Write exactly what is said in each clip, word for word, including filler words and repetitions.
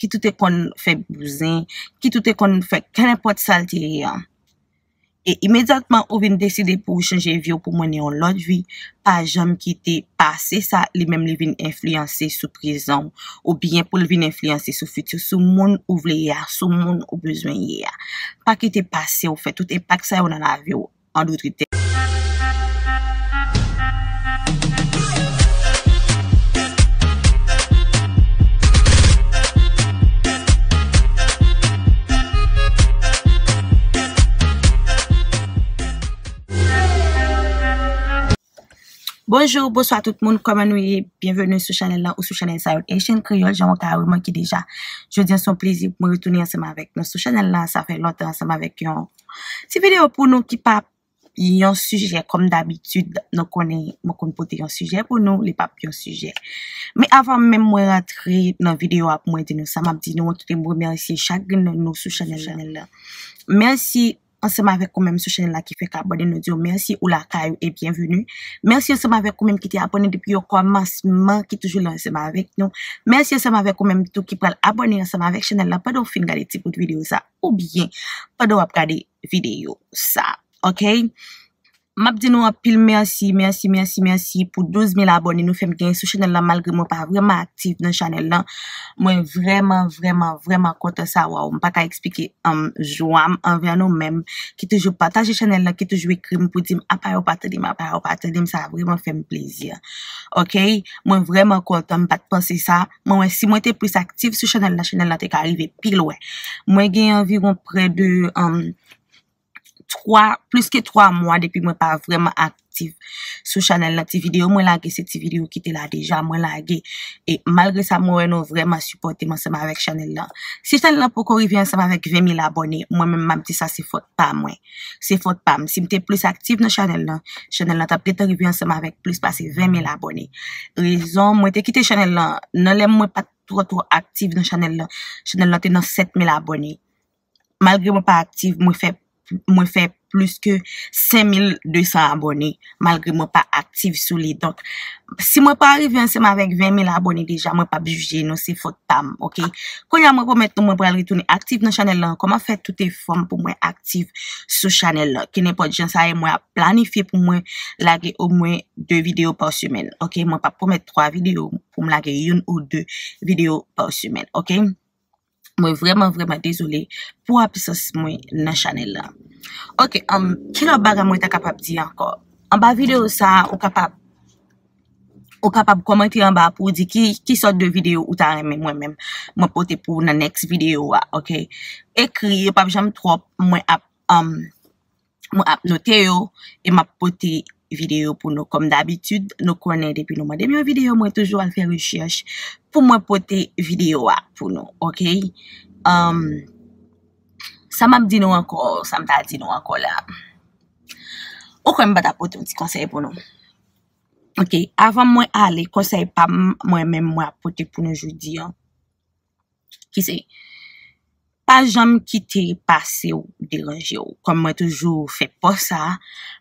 ki tou te konn fè bouzen, ki tou te konn fè kenenpòt sa l te ye an. E imedyatman ou vin deside pou w chanje vi w pou mennen yon lòt vi, pa janm kite pase sa li menm li vin enfliyanse sou prezan w, oubyen pou l vin enfliyanse sou fiti w, sou moun ou vle ye a, sou moun ou bezwen ye a. Pa kite pase w fè tout enpak sa yo nan lavi w. An dotritè. Bonjou, bonswa tout moun, kòman nou ye? Byenveni sou chanèl la ou sou chanèl sa yo, Haitian Creole, jan w ka remake deja. Jodi a se yon plezi pou mwen retounen ansanm avèk nou sou chanèl la, sa fè lontan, ansanm avèk yon ti videyo pou nou ki pa yon sijè kòm dabitid. Nou konnen mwen konn pote yon sijè pou nou, li p ap yon sijè. Men avan menm mwen rantre nan videyo a pou mwen di nou sa, m ap di nou an tout, m remèsye chak grenn nan nou sou chanèl la. Mèsi ansanm avèk ou menm sou chanèl la ki fèk abòne, nou di w mèsi, ou lakay ou e byenveni. Mèsi ansanm avèk ou menm ki te abòne depi o kòmansman, ki toujou la ansanm avèk nou. Mèsi ansanm avèk ou menm tou ki pral abòne ansanm avèk chanèl la pandan w fin gade ti bout videyo sa, oubyen pandan w ap gade videyo sa. Ok? M ap di nou anpil mèsi, mèsi, mèsi, mèsi pou douz mil abòne nou fè m genyen sou chanèl la, malgre mwen pa vrèman aktif nan chanèl la. Mwen vrèman, vrèman, vrèman kontan sa, waw, m pa ka eksplike, um, jwa m anvè nou menm, ki toujou pataje chanèl la, ki toujou ekri m pou di m, apa yo pa tande m, apa yo pa tande m, sa vrèman fè m plezi. Ok? Mwen vrèman kontan, m pa t panse sa. Mwen wè si mwen te plis aktif sou chanèl la, chanèl la te ka rive pi lwen. Mwen gen anviwon prè de, um, twa, plis ke twa mwa depi mwen pa vrèman aktif sou chanèl la. Ti videyo mwen lage, se ti videyo ki te la deja, mwen lage. E malgre sa, mwen wè nou vrèman sipòte m ansanm avèk chanèl la. Si chanèl la poko rive ansanm avèk ven mil abòne, mwen menm m ap di sa se fòt pa mwen. Se fòt pa m. Si m te plis aktif nan chanèl la, chanèl la t ap gentan rive ansanm avèk plis pase ven mil abòne. Rezon, mwen te kite chanèl la, nan lè mwen pa t twò, twò aktif nan chanèl la, chanèl la te nan sèt mil abòne. Malgre mwen pa aktif, mwen fè, mwen fè plis ke senk mil de san abòne, malgre mwen pa aktif sou li. Donk, si mwen pa rive ansanm avèk ven mil abòne deja, mwen p ap jije nou, se fòt pa m, ok? Kounye a, mwen pwomèt nou, mwen pral retounen aktif nan chanèl la ankò. M ap fè tout efò m pou mwen aktif sou chanèl la. Kenenpòt jan sa ye, mwen ap planifye pou mwen lage omwen de videyo pa semèn, ok? Mwen p ap pwomèt twa videyo, pou m lage youn ou de videyo pa semèn, ok? Mwen vrèman, vrèman dezole pou absans mwen nan chanèl la. Ok, um, ki lòt bagay mwen ta kapab di ankò? Anba videyo sa a, ou kapab, ou kapab kòmante anba pou w di ki, ki sòt de videyo ou ta renmen mwen menm mwen pote pou w nan next videyo a, ok? Ekri, yo p ap janm twòp, mwen ap, um, mwen ap note yo e m ap pote videyo pou nou. Kòm dabitid, nou konnen depi nou mande m yon videyo, mwen toujou al fè rechèch pou mwen pote videyo a pou nou, ok? Um, sa m ap di nou ankò, sa m ta di nou ankò la? Ou kwè m pa ta pote yon ti konsèy pou nou? Ok, avan mwen ale, konsèy pa m, mwen menm mwen ap pote pou nou jodi a, ki se, pa janm kite pase w deranje w. Kòm mwen toujou fè pòs sa,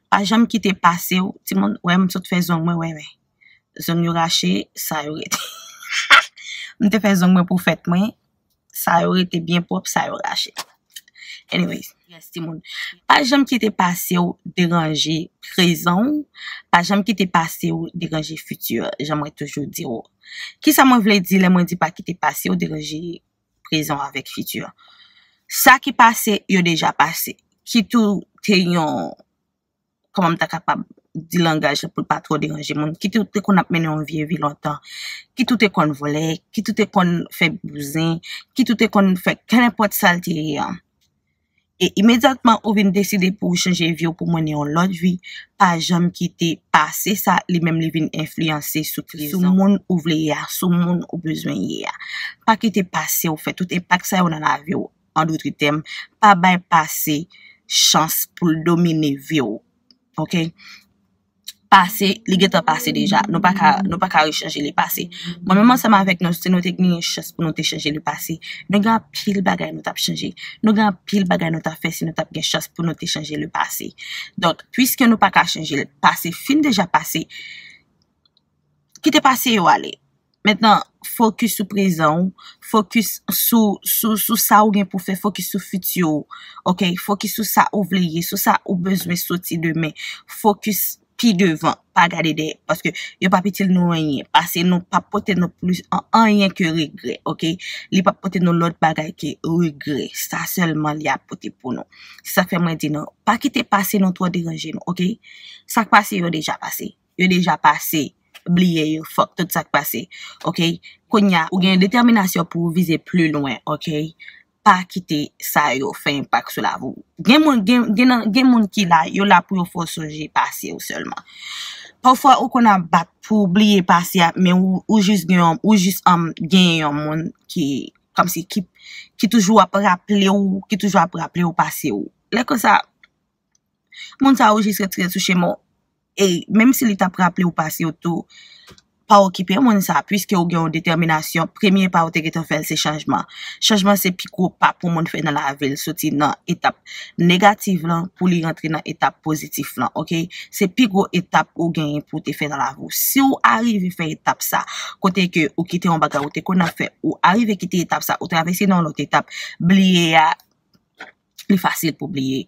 pa janm kite pase w, timoun, wè m sot fè zong mwen, wè, wè. Zong yo rache, sa yo rete. M te fè zong mwen pou fèt mwen, sa yo rete byen pwòp, sa yo rache. Anyways, yes, timoun. Pa janm kite pase w deranje prezan w, pa janm kite pase w deranje fiti, jan mwen toujou di w. Kisa mwen vle di lè mwen di pa kite pase w deranje prezan w avèk fiti? Sa ki pase, yo deja pase. Kit ou te yon, kòman m ta kapab di langaj la pou l pa twò deranje moun, kit ou te konn ap mennen yon vye vi lontan, kit ou te konn vòlè, kit ou te konn fè bouzen, kit ou te konn fè kenenpòt sa l te ye an. E imedyatman ou vin deside pou w chanje vi w pou mennen yon lòt vi, pa janm kite pase sa li menm li vin enfliyanse sou, sou moun ou vle ye a, sou moun ou bezwen ye a. Pa kite pase w fè tout enpak sa yo nan lavi w. An dot tèm, pa bay pase chans pou l domine vi w. Ok? Pase, li gentan pase deja. Nou pa ka, nou pa ka rechanje le pase. Mwen menm ansanm avèk nou, si nou te gen chans pou nou te chanje le pase, nou gen anpil bagay nou t ap chanje. Nou gen anpil bagay nou t ap fè si nou t ap gen chans pou nou te chanje le pase. Donk, piske nou pa ka chanje le pase, fin deja pase, kite pase yo ale. Mentnan, fokis sou prezan w, fokis sou, sou, sou sa ou gen pou fè, fokis sou fiti w, ok? Fokis sou sa ou vle ye, sou sa ou bezwen soti demen. Fokis pi devan, pa gade dèyè, paske yo p ap itil nou anyen. Pase nou p ap pote nou plis an, anyen ke regrè, ok? Li p ap pote nou lòt bagay ke regrè. Sa sèlman li ap pote pou nou. Se sa k fè mwen di nou, pa kite pase nou twò deranje nou, ok? Sa k pase yo deja pase. Yo deja pase. Bliye yo, fòk tout sa k pase, ok? Kounye a, ou gen detèminasyon pou w vize pli lwen, ok? Pa kite sa yo fè enpak sou lavi w. Gen moun, gen, gen, nan- gen moun ki la, yo la pou yo fè w sonje pase w sèlman. Pafwa, ou konn ap bat pou w bliye pase a, men ou, ou jis gen yon, ou jis um, gen yon moun ki, kòmsi, ki, ki toujou ap raple w, ki toujou ap raple w pase w. Lè konsa, moun sa ou jis retire sou chemen w. E menm si li t ap raple w pase w tou, pa okipe moun sa, piske ou gen yon detèminasyon. Premye pa ou te gentan fè l, se chanjman. Chanjman se pi gwo pa pou moun fè nan lavi l, soti nan etap negatif lan pou li rantre nan etap pozitif lan, ok? Se pi gwo etap ou genyen pou w te fè nan lavi w. Si w arive fè etap sa, kote ke ou kite yon bagay ou te konn ap fè, ou arive kite etap sa, ou travèse nan yon lòt etap, bliye a, li fasil pou bliye.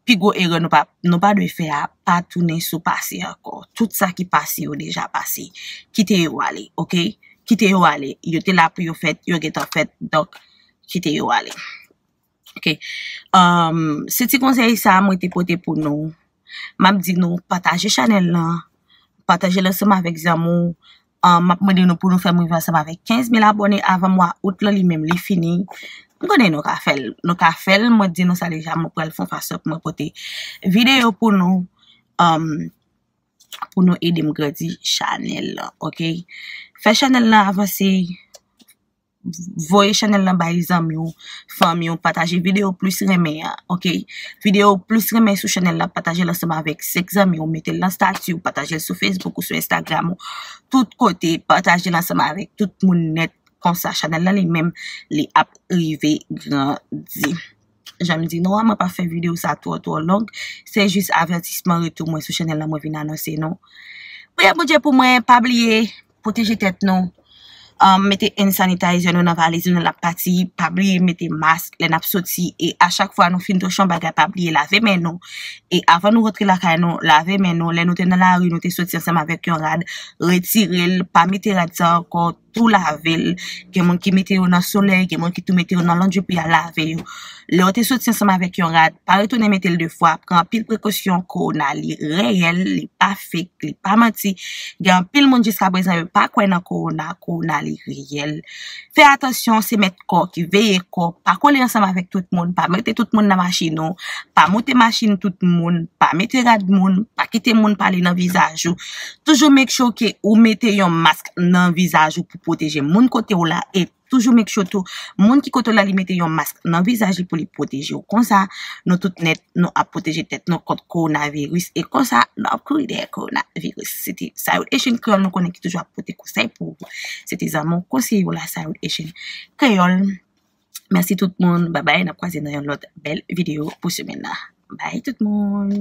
Pi gwo erè nou pa, nou pa dwe fè a, pa tounen sou pase ankò. Tout sa ki pase yo deja pase. Kite yo ale, ok? Kite yo ale. Yo te la pou yo fèt, yo gentan fèt, donk kite yo ale. Ok. Um, se ti konsèy sa mwen te pote pou nou. M ap di nou, pataje chanèl lan, pataje l ansanm avèk zanmi w. Um, m ap mande nou pou nou fè m rive ansanm avèk kenz mil abòne avan mwa out lan li menm li fini. M konnen nou ka fè l, nou ka fè l, mwen di nou sa deja, mwen pral fè yon fason pou mwen pote videyo pou nou, um, pou nou ede m grandi chanèl lan, ok? Fè chanèl lan avanse, voye chanèl lan bay zanmi w, fanmi w, pataje videyo plis renmen an, ok? Videyo plis renmen sou chanèl lan, pataje l ansanm avèk senk zanmi w, mete l nan estati w, pataje l sou Facebook ou sou Instagram ou, tout kote, pataje l ansanm avèk tout moun nèt, konsa chanèl lan li menm, li ap rive grandi. Jan m di nou an, mwen pa fè videyo sa twò, twò long. Se jis avètisman retou mwen sou chanèl lan, mwen vin anonse nou. Priyè Bondye pou mwen, pa bliye, pwoteje tèt nou. Um, mete hand sanitizer nou nan valiz nou lè n ap pati. Pa bliye mete mask lè n ap soti. E a chak fwa nou fin touche yon bagay, pa bliye lave men nou. E avan nou rantre lakay nou, lave men nou. Lè nou te nan lari, nou te soti ansanm avèk yon rad, retire l, pa mete rad sa ankò, tou lave l. Gen moun ki mete yo nan solèy, gen moun ki tou mete yo nan londri pou y al lave yo. Lè w te soti ansanm avèk yon rad, pa retounen mete l de fwa. Pran anpil prekosyon, kowona li reyèl, li pa fake, li pa manti. Gen anpil moun jiska prezan yo pa kwè nan kowona, kowona li reyèl. Fè atansyon, se mèt kò ki veye kò, pa kole ansanm avèk tout moun, pa mete tout moun nan machin ou, pa moute machin tout moun, pa mete rad moun, pa kite moun pale nan vizaj ou. Toujou make sure ke ou mete yon mask nan vizaj ou pou pwoteje moun kote w la e toujou make sure tou moun ki kote w la li mete yon mask nan vizaj li pou li pwoteje w. Konsa, nou tout nèt, nou ap pwoteje tèt nou kont kowonaviris e konsa, nou ap kouri dèyè kowonaviris. Se te Sayou Asian Kreyòl nou konnen ki toujou ap pote konsèy pou ou. Se te zanmi w konseye w la, Sayou Asian Kreyòl. Mèsi tout moun. Babay, n ap kwaze nan yon lòt bèl videyo pou semèn nan. Bay tout moun.